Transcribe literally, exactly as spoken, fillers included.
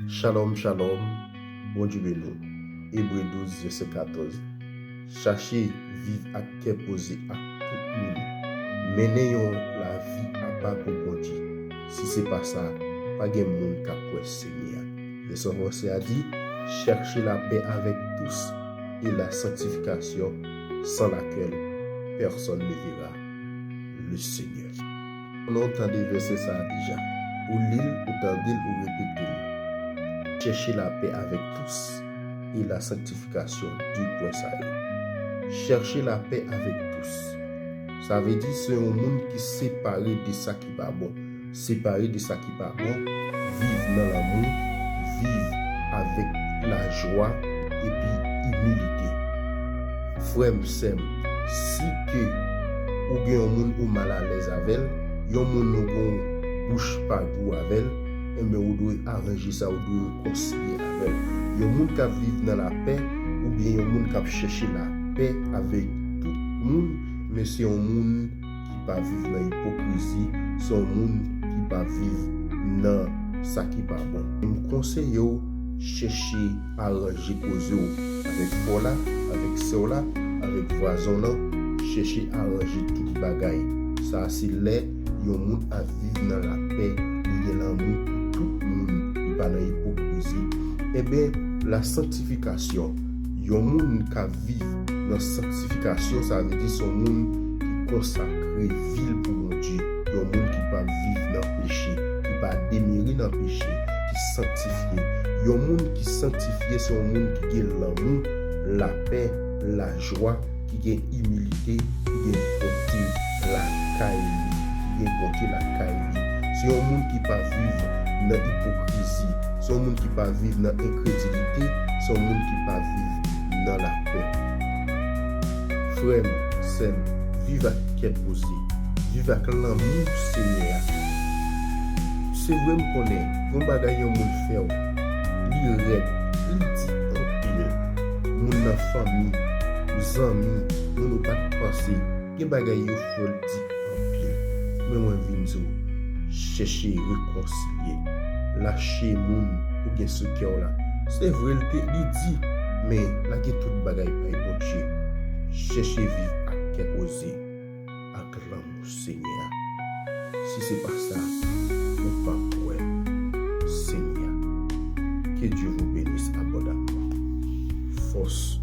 Shalom, shalom. Bondye beni w. Ebre douz, vèsè katòz. Chache viv ak kè poze ak tout moun. Mennen yon lavi apa pou Bondye. Si se pa sa, pa gen moun k ap wè Senyè a. Vèsè a di, cherchez la paix avec tous et la sanctification sans laquelle personne ne verra le Seigneur. Nou tande vèsè sa a deja. Ou li l, ou tande l, ou repete l. Cherchez la paix avec tous et la sanctification, de pwen sa yo. Cherchez la paix avec tous. Sa vle di se yon moun ki separe de sa ki pa bon. Separe de sa ki pa bon, viv nan lanmou, viv avèk lajwa epi imilite. Frè m, sè m, si ke ou gen yon moun ou malalèz avè l, yon moun ou gen yon bouch pa gou avè l, enben ou dwe aranje sa, ou dwe rekonsilye avè l. Yon moun k ap viv nan lapè, oubyen yon moun k ap chèche lapè avèk tout moun, men se yon moun ki pa viv nan ipokrizi, se yon moun ki pa viv nan sa ki pa bon. M konseye w chèche aranje koze w avèk frè w la, avèk sè w la, avèk vwazen w lan, chèche aranje tout bagay. Sa a se lè yon moun ap viv nan lapè, li gen lanmou pou tout moun, li pa nan ipokrizi. Enben, la sanktifikasyon, yon moun k ap viv nan sanktifikasyon, sa vle di se yon moun ki konsakre vi l pou Bondye, yon moun ki pa viv nan peche, ki pa demere nan peche, ki sanktifye. Yon moun ki sanktifye se yon moun ki gen lanmou, lapè, lajwa, ki gen imilite, ki gen bonte lakay li, ki gen bonte lakay li. Se yon moun ki pa viv nan ipokrizi, se yon moun ki pa viv nan enkredilite, se yon moun ki pa viv nan lapè. Frè m, sè m, viv ak kè poze, viv ak lanmou Senyè a. Se vre m konnen, yon bagay yon moun fè w, li rèd, li di anpil. Moun nan fanmi, zanmi, moun ou pa t panse, gen bagay yo fè w, l di anpil. Men mwen vin di w, chèche rekonsilye. Lache moun ou gen sou kè w la. Se vre, l te, li di, men lage tout bagay bay Bondye. Chèche viv ak kè poze, ak lanmou Senyè a. Si se pa sa, ou p ap wè Senyè a. Que Dieu vous bénisse abondamment. Fòs